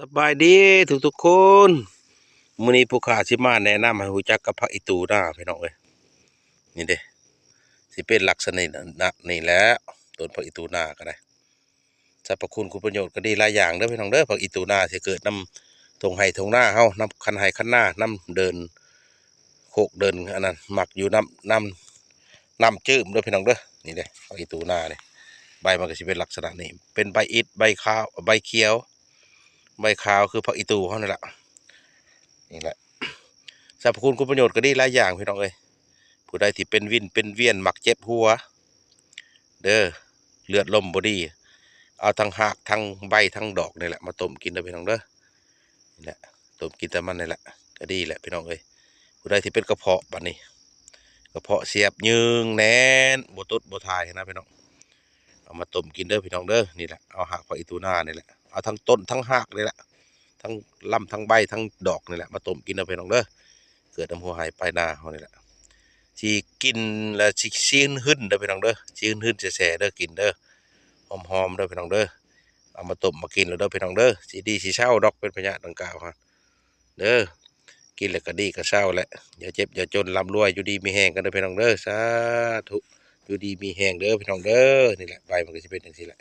ສະບາຍດີທຸກໆຄົນ. ມື້ນີ້ຜູ້ຂ້າຊິມາແນະນຳໃຫ້ຮູ້ຈັກກັບຜັກອີ່ຕູນາພີ່ນ້ອງເອີຍ. ນີ້ເດ້ ຊິເປັນລັກສະນະນີ້ແຫຼະ ຕົ້ນຜັກອີ່ຕູນາກໍໄດ້. ສັບພະຄຸນຄຸນປະໂຫຍດກໍດີຫຼາຍຢ່າງເດີພີ່ນ້ອງເດີ. ຜັກອີ່ຕູນາຊິເກີດນຳທົ່ງໄຮ່ທົ່ງນາເຮົາ ນຳຄັນໄຮ່ຄັນນາ ນຳເດີ່ນໂຄກເດີ່ນອັນນັ້ນ ມັກຢູ່ນຳ ນຳ ນ້ຳຈືມເດີພີ່ນ້ອງເດີ. ນີ້ເດ້ ຜັກອີ່ຕູນານີ້ ໃບມັນກໍຊິເປັນລັກສະນະນີ້ ເປັນໃບອິດ ໃບຂາວ ໃບຂຽວ ໃບຂາວຄືຜັກອີ່ຕູເຮົານີ້ລະ. ນີ້ແຫຼະ ສັບພະຄຸນຄຸນປະໂຫຍດກໍດີຫຼາຍຢ່າງພີ່ນ້ອງເອີຍ. ຜູ້ໃດທີ່ເປັນວິນເປັນວຽນ ມັກເຈັບຫົວເດີ ເລືອດລົມບໍ່ດີ ເອົາທັງຮາກ ທັງໃບ ທັງດອກນີ້ແຫຼະ ມາຕົ້ມກິນເດີພີ່ນ້ອງເດີ. ນີ້ແຫຼະ ຕົ້ມກິນແຕ່ມັນນີ້ແຫຼະ ກໍດີແຫຼະພີ່ນ້ອງເອີຍ. ຜູ້ໃດທີ່ເປັນກະເພາະ ບາດນີ້ ກະເພາະສຽບ ຍືງແໜ້ນ ບໍ່ຕົດບໍ່ຖ່າຍນະພີ່ນ້ອງ ເອົາມາຕົ້ມກິນເດີພີ່ນ້ອງເດີ. ນີ້ແຫຼະ ເອົາຮາກຜັກອີ່ຕູນານີ້ແຫຼະ ເອົາທັງຕົ້ນທັງຮາກນີ້ແຫຼະ ທັງລຳທັງໃບທັງດອກນີ້ແຫຼະ ມາຕົ້ມກິນເດີພີ່ນ້ອງເດີ. ເກີດນຳຫົວໄຮ່ປາຍນາເຮົານີ້ແຫຼະ ຊິກິນແລ້ວຊິ ຊິຫຶ່ນໆເດີພີ່ນ້ອງເດີ ຊິຫຶ່ນໆແຊະໆເດີ ກິນເດີ ຫອມໆເດີພີ່ນ້ອງເດີ. ເອົາມາຕົ້ມມາກິນແລ້ວເດີພີ່ນ້ອງເດີ ຊິດີຊິເຊົາດອກ ເປັນພະຍາດດັ່ງກ່າວຫັ້ນເດີ. ກິນແລ້ວກໍດີກໍເຊົາແຫຼະ ຢ່າເຈັບຢ່າຈົນ ລ່ຳລວຍ ຢູ່ດີມີແຮງກັນເດີພີ່ນ້ອງເດີ. ສາທຸ ຢູ່ດີມີແຮງເດີພີ່ນ້ອງເດີ. ນີ້ແຫຼະ ໃບມັນກໍຊິເປັນຈັ່ງຊີ້ແຫຼະ.